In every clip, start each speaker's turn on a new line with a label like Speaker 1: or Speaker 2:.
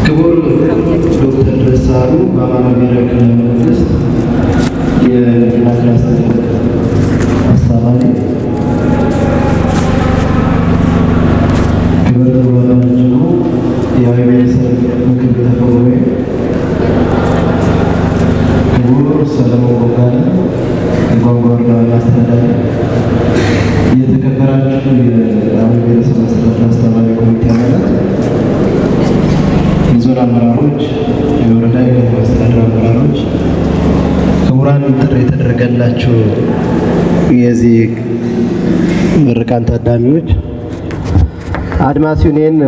Speaker 1: ክቡር ዶክተር ድረስ ሳህሉ፣ በአማራ ብሔራዊ ክልላዊ መንግስት የንግድና ክላስተር አስተባባሪ፣ ክብርት ውባለም እጅጉ፣ የአዊ ብሔረሰብ ምክር ቤት አፈ ጉባኤ፣ ክቡር ሰለሞን ቦጋለ፣ የጓንጓ ወረዳ ዋና አስተዳዳሪ፣ የተከበራችሁ የአዊ ብሔረሰብ አስተዳደር አስተባባሪ ኮሚቴ አባላት፣ የዞን አመራሮች፣ የወረዳ የከተማ አስተዳደር አመራሮች፣ ክቡራን ጥሪ የተደረገላችሁ የዚህ ምርቃን ታዳሚዎች፣ አድማስ ዩኒየን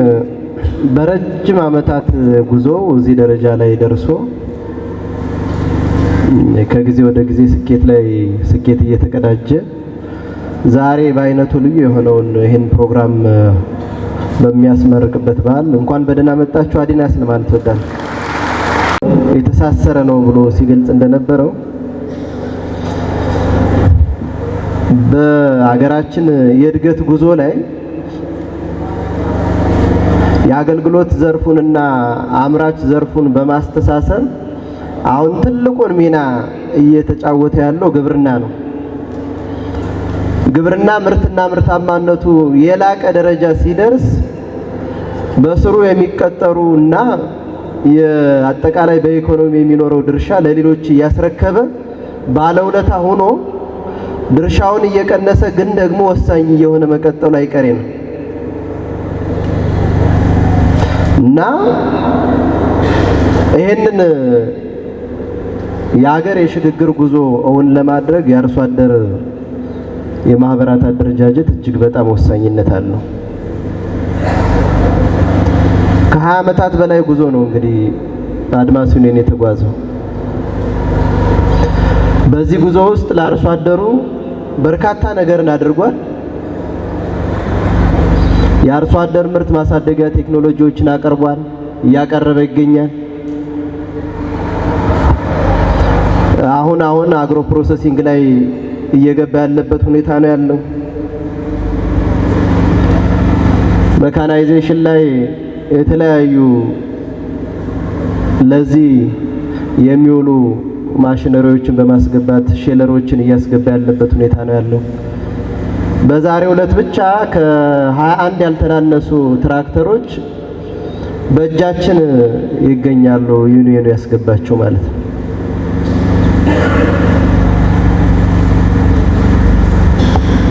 Speaker 1: በረጅም ዓመታት ጉዞ እዚህ ደረጃ ላይ ደርሶ ከጊዜ ወደ ጊዜ ስኬት ላይ ስኬት እየተቀዳጀ ዛሬ በአይነቱ ልዩ የሆነውን ይህን ፕሮግራም በሚያስመርቅበት በዓል እንኳን በደህና መጣችሁ አዲናስ ለማለት እወዳለሁ። የተሳሰረ ነው ብሎ ሲገልጽ እንደነበረው በሀገራችን የእድገት ጉዞ ላይ የአገልግሎት ዘርፉንና አምራች ዘርፉን በማስተሳሰር አሁን ትልቁን ሚና እየተጫወተ ያለው ግብርና ነው። ግብርና ምርትና ምርታማነቱ የላቀ ደረጃ ሲደርስ በስሩ የሚቀጠሩ እና የአጠቃላይ በኢኮኖሚ የሚኖረው ድርሻ ለሌሎች እያስረከበ ባለውለታ ሆኖ ድርሻውን እየቀነሰ ግን ደግሞ ወሳኝ እየሆነ መቀጠሉ አይቀሬ ነው እና ይህንን የሀገር የሽግግር ጉዞ እውን ለማድረግ የአርሶ አደር የማህበራት አደረጃጀት እጅግ በጣም ወሳኝነት አለው። ከ20 ዓመታት በላይ ጉዞ ነው እንግዲህ አድማስ ዩኒየን የተጓዘው። በዚህ ጉዞ ውስጥ ለአርሶ አደሩ በርካታ ነገርን አድርጓል። የአርሶ አደር ምርት ማሳደጊያ ቴክኖሎጂዎችን አቅርቧል፣ እያቀረበ ይገኛል። አሁን አሁን agro processing ላይ እየገባ ያለበት ሁኔታ ነው ያለው። mechanization ላይ የተለያዩ ለዚህ የሚውሉ ማሽነሪዎችን በማስገባት sheller ኦችን እያስገባ ያለበት ሁኔታ ነው ያለው። በዛሬው ዕለት ብቻ ከ21 ያልተናነሱ ትራክተሮች በእጃችን ይገኛሉ፣ ዩኒየኑ ያስገባቸው ማለት ነው።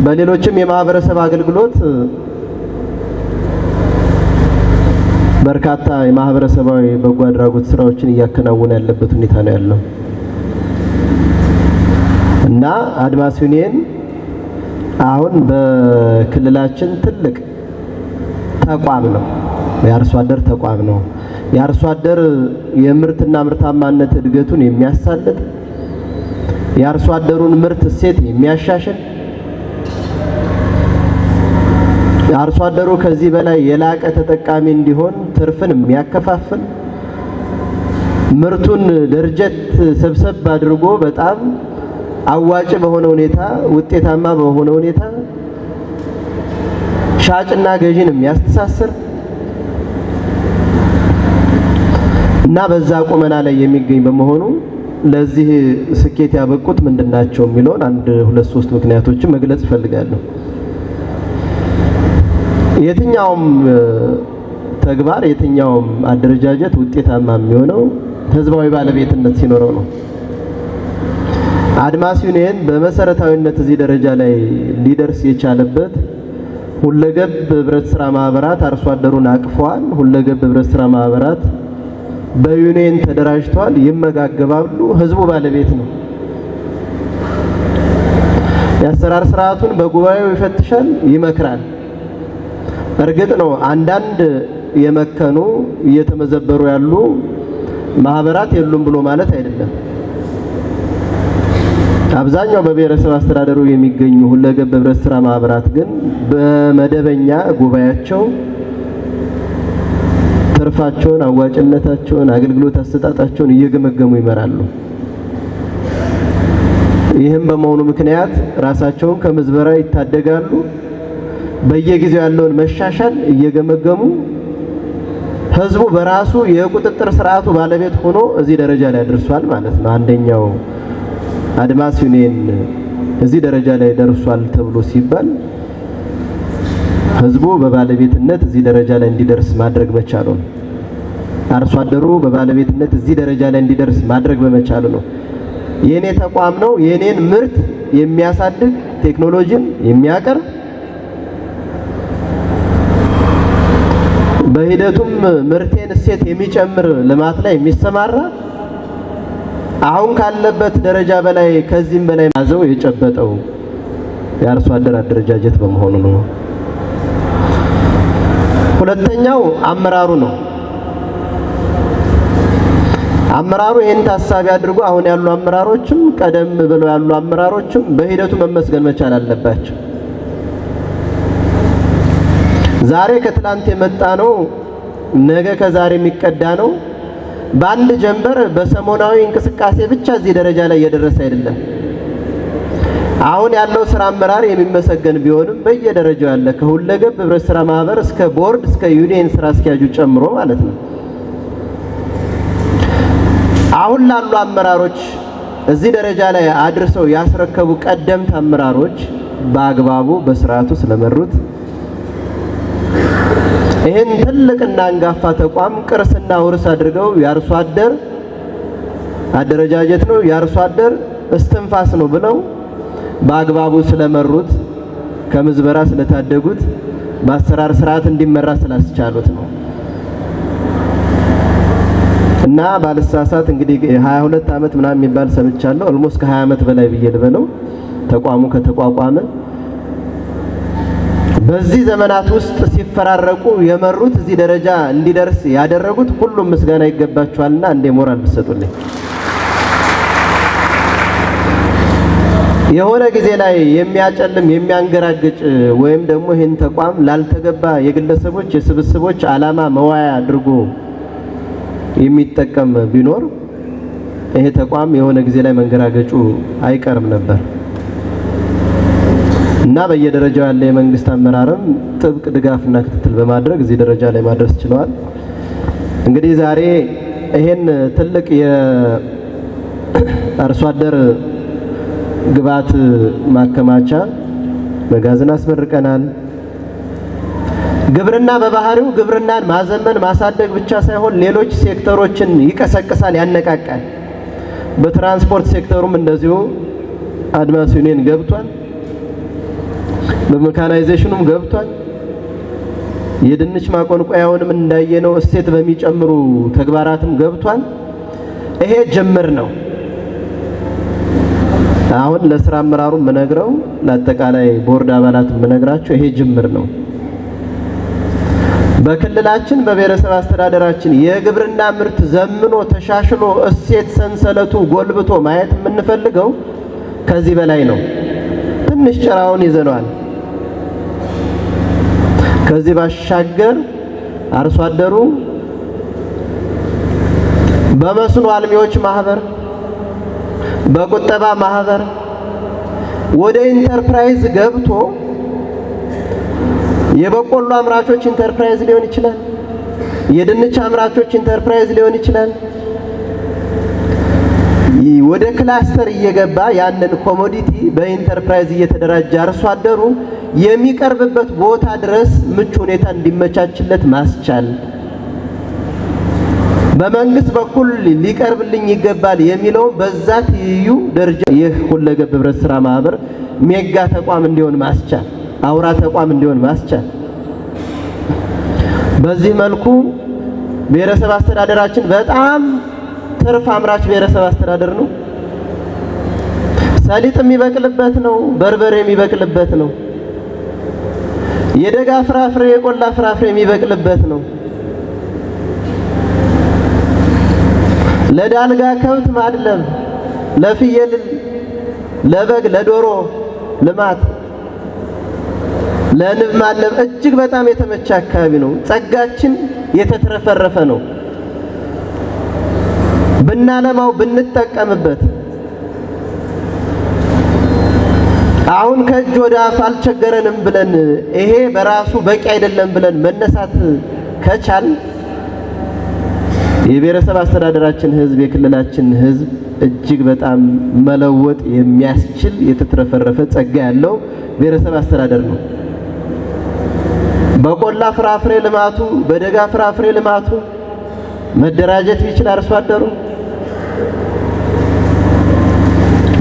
Speaker 1: በሌሎችም የማህበረሰብ አገልግሎት በርካታ የማህበረሰባዊ በጎ አድራጎት ስራዎችን እያከናወነ ያለበት ሁኔታ ነው ያለው እና አድማስ ዩኒየን አሁን በክልላችን ትልቅ ተቋም ነው። የአርሶ አደር ተቋም ነው። የአርሶ አደር የምርትና ምርታማነት እድገቱን የሚያሳልጥ፣ የአርሶ አደሩን ምርት እሴት የሚያሻሽል፣ አርሶ አደሩ ከዚህ በላይ የላቀ ተጠቃሚ እንዲሆን ትርፍን የሚያከፋፍል፣ ምርቱን ደረጀት ሰብሰብ አድርጎ በጣም አዋጭ በሆነ ሁኔታ፣ ውጤታማ በሆነ ሁኔታ ሻጭና ገዢን የሚያስተሳስር እና በዛ ቁመና ላይ የሚገኝ በመሆኑ ለዚህ ስኬት ያበቁት ምንድናቸው የሚለውን አንድ ሁለት ሶስት ምክንያቶችን መግለጽ እፈልጋለሁ። የትኛውም ተግባር የትኛውም አደረጃጀት ውጤታማ የሚሆነው ህዝባዊ ባለቤትነት ሲኖረው ነው። አድማስ ዩኒየን በመሰረታዊነት እዚህ ደረጃ ላይ ሊደርስ የቻለበት ሁለገብ ህብረት ስራ ማህበራት አርሶ አደሩን አቅፈዋል። ሁለገብ ህብረት ስራ ማህበራት በዩኒየን ተደራጅተዋል፣ ይመጋገባሉ። ህዝቡ ባለቤት ነው። የአሰራር ስርዓቱን በጉባኤው ይፈትሻል፣ ይመክራል። እርግጥ ነው አንዳንድ የመከኑ እየተመዘበሩ ያሉ ማህበራት የሉም ብሎ ማለት አይደለም። አብዛኛው በብሔረሰብ አስተዳደሩ የሚገኙ ሁለገብ ህብረት ስራ ማህበራት ግን በመደበኛ ጉባኤያቸው ትርፋቸውን፣ አዋጭነታቸውን፣ አገልግሎት አሰጣጣቸውን እየገመገሙ ይመራሉ። ይህም በመሆኑ ምክንያት ራሳቸውን ከምዝበራ ይታደጋሉ። በየጊዜው ያለውን መሻሻል እየገመገሙ ህዝቡ በራሱ የቁጥጥር ስርዓቱ ባለቤት ሆኖ እዚህ ደረጃ ላይ ደርሷል ማለት ነው። አንደኛው አድማስ ዩኒየን እዚህ ደረጃ ላይ ደርሷል ተብሎ ሲባል ህዝቡ በባለቤትነት እዚህ ደረጃ ላይ እንዲደርስ ማድረግ መቻሉ ነው። አርሶ አደሩ በባለቤትነት እዚህ ደረጃ ላይ እንዲደርስ ማድረግ በመቻሉ ነው። የኔ ተቋም ነው፣ የኔን ምርት የሚያሳድግ፣ ቴክኖሎጂን የሚያቀርብ፣ በሂደቱም ምርቴን እሴት የሚጨምር ልማት ላይ የሚሰማራ፣ አሁን ካለበት ደረጃ በላይ ከዚህም በላይ ያዘው የጨበጠው የአርሶ አደር አደረጃጀት በመሆኑ ነው። ሁለተኛው አመራሩ ነው። አመራሩ ይህን ታሳቢ አድርጎ አሁን ያሉ አመራሮችም ቀደም ብለው ያሉ አመራሮችም በሂደቱ መመስገን መቻል አለባቸው። ዛሬ ከትላንት የመጣ ነው፣ ነገ ከዛሬ የሚቀዳ ነው። በአንድ ጀንበር በሰሞናዊ እንቅስቃሴ ብቻ እዚህ ደረጃ ላይ እየደረሰ አይደለም። አሁን ያለው ስራ አመራር የሚመሰገን ቢሆንም በየደረጃው ያለ ከሁለገብ ህብረት ስራ ማህበር እስከ ቦርድ እስከ ዩኒየን ስራ አስኪያጁ ጨምሮ ማለት ነው። አሁን ላሉ አመራሮች እዚህ ደረጃ ላይ አድርሰው ያስረከቡ ቀደምት አመራሮች በአግባቡ በስርዓቱ ስለመሩት፣ ይህን ትልቅና አንጋፋ ተቋም ቅርስና ውርስ አድርገው የአርሶ አደር አደረጃጀት ነው፣ የአርሶ አደር እስትንፋስ ነው ብለው በአግባቡ ስለመሩት፣ ከምዝበራ ስለታደጉት፣ በአሰራር ስርዓት እንዲመራ ስላስቻሉት ነው። እና ባልሳሳት እንግዲህ 22 ዓመት ምናምን የሚባል ሰምቻለሁ። Almost ከ20 ዓመት በላይ ብዬ ልበለው ተቋሙ ከተቋቋመ። በዚህ ዘመናት ውስጥ ሲፈራረቁ የመሩት፣ እዚህ ደረጃ እንዲደርስ ያደረጉት ሁሉም ምስጋና ይገባቸዋልና እንደ ሞራል ብትሰጡልኝ። የሆነ ጊዜ ላይ የሚያጨልም፣ የሚያንገራግጭ ወይም ደግሞ ይህን ተቋም ላልተገባ የግለሰቦች የስብስቦች ዓላማ መዋያ አድርጎ የሚጠቀም ቢኖር ይሄ ተቋም የሆነ ጊዜ ላይ መንገራገጩ አይቀርም ነበር። እና በየደረጃው ያለ የመንግስት አመራርም ጥብቅ ድጋፍና ክትትል በማድረግ እዚህ ደረጃ ላይ ማድረስ ችለዋል። እንግዲህ ዛሬ ይሄን ትልቅ የአርሶ አደር ግብዓት ማከማቻ መጋዘን አስመርቀናል። ግብርና በባህሪው ግብርናን ማዘመን ማሳደግ ብቻ ሳይሆን ሌሎች ሴክተሮችን ይቀሰቅሳል፣ ያነቃቃል። በትራንስፖርት ሴክተሩም እንደዚሁ አድማስ ዩኒየን ገብቷል። በሜካናይዜሽኑም ገብቷል። የድንች ማቆንቆያውንም እንዳየነው እሴት በሚጨምሩ ተግባራትም ገብቷል። ይሄ ጅምር ነው። አሁን ለስራ አመራሩ የምነግረው፣ ለአጠቃላይ ቦርድ አባላት የምነግራቸው ይሄ ጅምር ነው። በክልላችን በብሔረሰብ አስተዳደራችን የግብርና ምርት ዘምኖ ተሻሽሎ እሴት ሰንሰለቱ ጎልብቶ ማየት የምንፈልገው ከዚህ በላይ ነው። ትንሽ ጭራውን ይዘነዋል። ከዚህ ባሻገር አርሶ አደሩ በመስኖ አልሚዎች ማህበር፣ በቁጠባ ማህበር ወደ ኢንተርፕራይዝ ገብቶ የበቆሎ አምራቾች ኢንተርፕራይዝ ሊሆን ይችላል፣ የድንች አምራቾች ኢንተርፕራይዝ ሊሆን ይችላል። ወደ cluster እየገባ ያንን commodity በኢንተርፕራይዝ እየተደራጀ አርሶ አደሩ የሚቀርብበት ቦታ ድረስ ምቹ ሁኔታ እንዲመቻችለት ማስቻል፣ በመንግስት በኩል ሊቀርብልኝ ይገባል የሚለውን በዛ ትይዩ ደረጃ ይህ ሁለገብ ህብረት ስራ ማህበር mega ተቋም እንዲሆን ማስቻል፣ አውራ ተቋም እንዲሆን ማስቻል። በዚህ መልኩ ብሔረሰብ አስተዳደራችን በጣም ትርፍ አምራች ብሔረሰብ አስተዳደር ነው። ሰሊጥ የሚበቅልበት ነው። በርበሬ የሚበቅልበት ነው። የደጋ ፍራፍሬ፣ የቆላ ፍራፍሬ የሚበቅልበት ነው። ለዳልጋ ከብት ማድለብ፣ ለፍየል፣ ለበግ፣ ለዶሮ ልማት፣ ለንብ ማድለብ እጅግ በጣም የተመቸ አካባቢ ነው። ጸጋችን የተትረፈረፈ ነው። ብናለማው፣ ብንጠቀምበት፣ አሁን ከእጅ ወደ አፍ አልቸገረንም ብለን፣ ይሄ በራሱ በቂ አይደለም ብለን መነሳት ከቻል የብሔረሰብ አስተዳደራችን ህዝብ፣ የክልላችን ህዝብ እጅግ በጣም መለወጥ የሚያስችል የተትረፈረፈ ጸጋ ያለው ብሔረሰብ አስተዳደር ነው። በቆላ ፍራፍሬ ልማቱ፣ በደጋ ፍራፍሬ ልማቱ መደራጀት ቢችል አርሶ አደሩ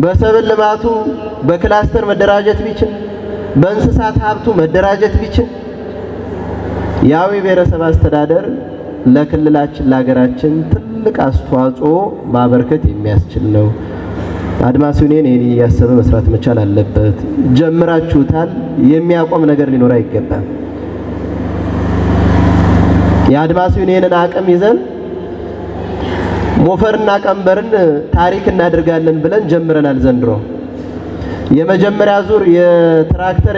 Speaker 1: በሰብል ልማቱ በክላስተር መደራጀት ቢችል፣ በእንስሳት ሀብቱ መደራጀት ቢችል የአዊ ብሔረሰብ አስተዳደር ለክልላችን ለሀገራችን ትልቅ አስተዋጽኦ ማበርከት የሚያስችል ነው። አድማስ ዩኒየን ይህን እያሰበ መስራት መቻል አለበት። ጀምራችሁታል። የሚያቆም ነገር ሊኖር አይገባም። የአድማስ ዩኒየንን አቅም ይዘን ሞፈርና ቀንበርን ታሪክ እናደርጋለን ብለን ጀምረናል። ዘንድሮ የመጀመሪያ ዙር የትራክተር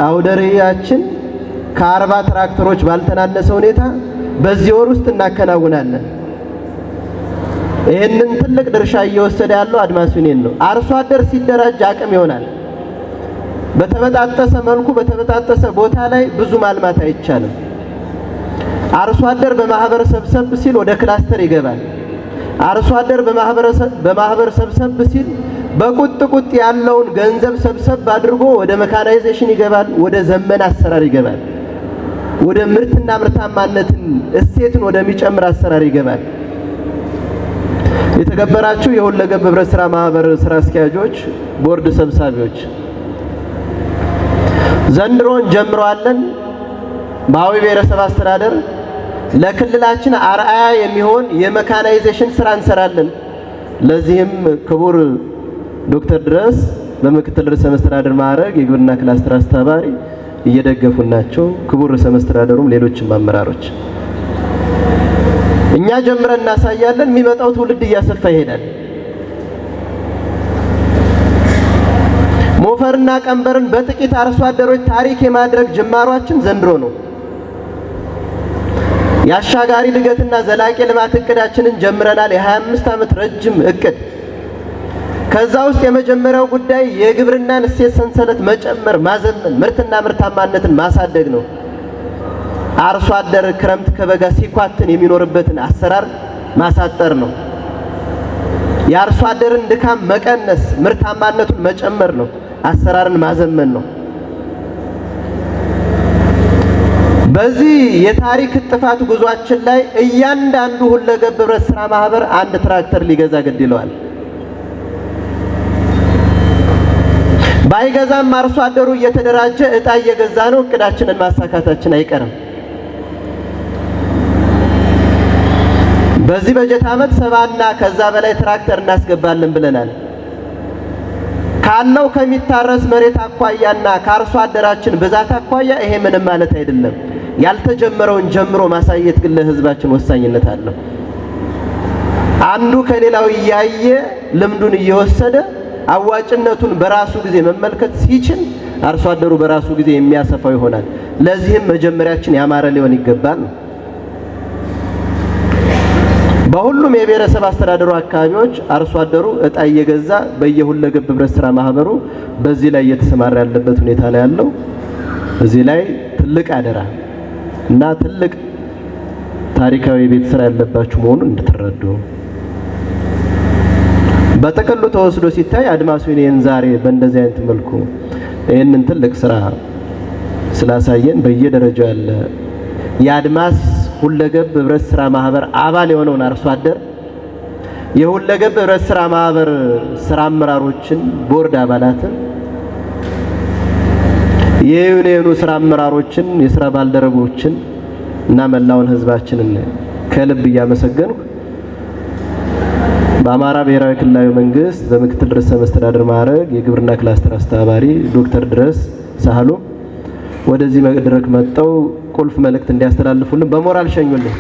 Speaker 1: አውደ ርዕያችን ከ40 ትራክተሮች ባልተናነሰ ሁኔታ በዚህ ወር ውስጥ እናከናውናለን። ይህንን ትልቅ ድርሻ እየወሰደ ያለው አድማስ ዩኒየን ነው። አርሶ አደር ሲደራጅ አቅም ይሆናል። በተበጣጠሰ መልኩ በተበጣጠሰ ቦታ ላይ ብዙ ማልማት አይቻልም። አርሶ አደር በማህበር ሰብሰብ ሲል ወደ ክላስተር ይገባል። አርሶ አደር በማህበር ሰብሰብ ሲል በቁጥ ቁጥ ያለውን ገንዘብ ሰብሰብ አድርጎ ወደ መካናይዜሽን ይገባል፣ ወደ ዘመን አሰራር ይገባል፣ ወደ ምርትና ምርታማነትን እሴትን ወደሚጨምር አሰራር ይገባል። የተከበራችሁ የሁለገብ ህብረት ስራ ማህበር ስራ አስኪያጆች፣ ቦርድ ሰብሳቢዎች ዘንድሮን ጀምረዋለን። በአዊ ብሔረሰብ አስተዳደር ለክልላችን አርአያ የሚሆን የመካናይዜሽን ስራ እንሰራለን። ለዚህም ክቡር ዶክተር ድረስ በምክትል ርዕሰ መስተዳደር ማዕረግ የግብርና ክላስተር አስተባባሪ እየደገፉን ናቸው። ክቡር ርዕሰ መስተዳደሩም ሌሎችም አመራሮች እኛ ጀምረን እናሳያለን። የሚመጣው ትውልድ እያሰፋ ይሄዳል። ሞፈርና ቀንበርን በጥቂት አርሶ አደሮች ታሪክ የማድረግ ጅማሯችን ዘንድሮ ነው። የአሻጋሪ እድገትና ዘላቂ ልማት እቅዳችንን ጀምረናል። የ25 ዓመት ረጅም እቅድ። ከዛ ውስጥ የመጀመሪያው ጉዳይ የግብርናን እሴት ሰንሰለት መጨመር፣ ማዘመን፣ ምርትና ምርታማነትን ማሳደግ ነው። አርሶ አደር ክረምት ከበጋ ሲኳትን የሚኖርበትን አሰራር ማሳጠር ነው። የአርሶ አደርን ድካም መቀነስ፣ ምርታማነቱን መጨመር ነው። አሰራርን ማዘመን ነው። በዚህ የታሪክ ጥፋት ጉዟችን ላይ እያንዳንዱ ሁለገብ ህብረት ስራ ማህበር አንድ ትራክተር ሊገዛ ግድ ይለዋል። ባይገዛም አርሶ አደሩ እየተደራጀ እጣ እየገዛ ነው። እቅዳችንን ማሳካታችን አይቀርም። በዚህ በጀት ዓመት 70ና ከዛ በላይ ትራክተር እናስገባለን ብለናል። ካለው ከሚታረስ መሬት አኳያና ከአርሶ አደራችን ብዛት አኳያ ይሄ ምንም ማለት አይደለም። ያልተጀመረውን ጀምሮ ማሳየት ግን ለህዝባችን ወሳኝነት አለው። አንዱ ከሌላው እያየ ልምዱን እየወሰደ አዋጭነቱን በራሱ ጊዜ መመልከት ሲችል አርሶ አደሩ በራሱ ጊዜ የሚያሰፋው ይሆናል። ለዚህም መጀመሪያችን ያማረ ሊሆን ይገባል። በሁሉም የብሔረሰብ አስተዳደሩ አካባቢዎች አርሶ አደሩ እጣ እየገዛ በየሁለገብ ህብረት ስራ ማህበሩ በዚህ ላይ እየተሰማራ ያለበት ሁኔታ ነው ያለው። እዚህ ላይ ትልቅ አደራ እና ትልቅ ታሪካዊ የቤት ስራ ያለባችሁ መሆኑን እንድትረዱ በጥቅሉ ተወስዶ ሲታይ አድማስ ዩኒየን ዛሬ በእንደዚህ አይነት መልኩ ይህንን ትልቅ ስራ ስላሳየን በየደረጃው ያለ የአድማስ ሁለገብ ህብረት ስራ ማህበር አባል የሆነውን አርሶ አደር የሁለገብ ህብረት ስራ ማህበር ስራ አመራሮችን፣ ቦርድ አባላትን፣ የዩኒየኑ ስራ አመራሮችን፣ የስራ ባልደረቦችን እና መላውን ህዝባችንን ከልብ እያመሰገንኩ በአማራ ብሔራዊ ክልላዊ መንግስት በምክትል ርዕሰ መስተዳድር ማዕረግ የግብርና ክላስተር አስተባባሪ ዶክተር ድረስ ሳህሉ ወደዚህ መድረክ መጥተው ቁልፍ መልእክት እንዲያስተላልፉልን በሞራል ሸኙልን።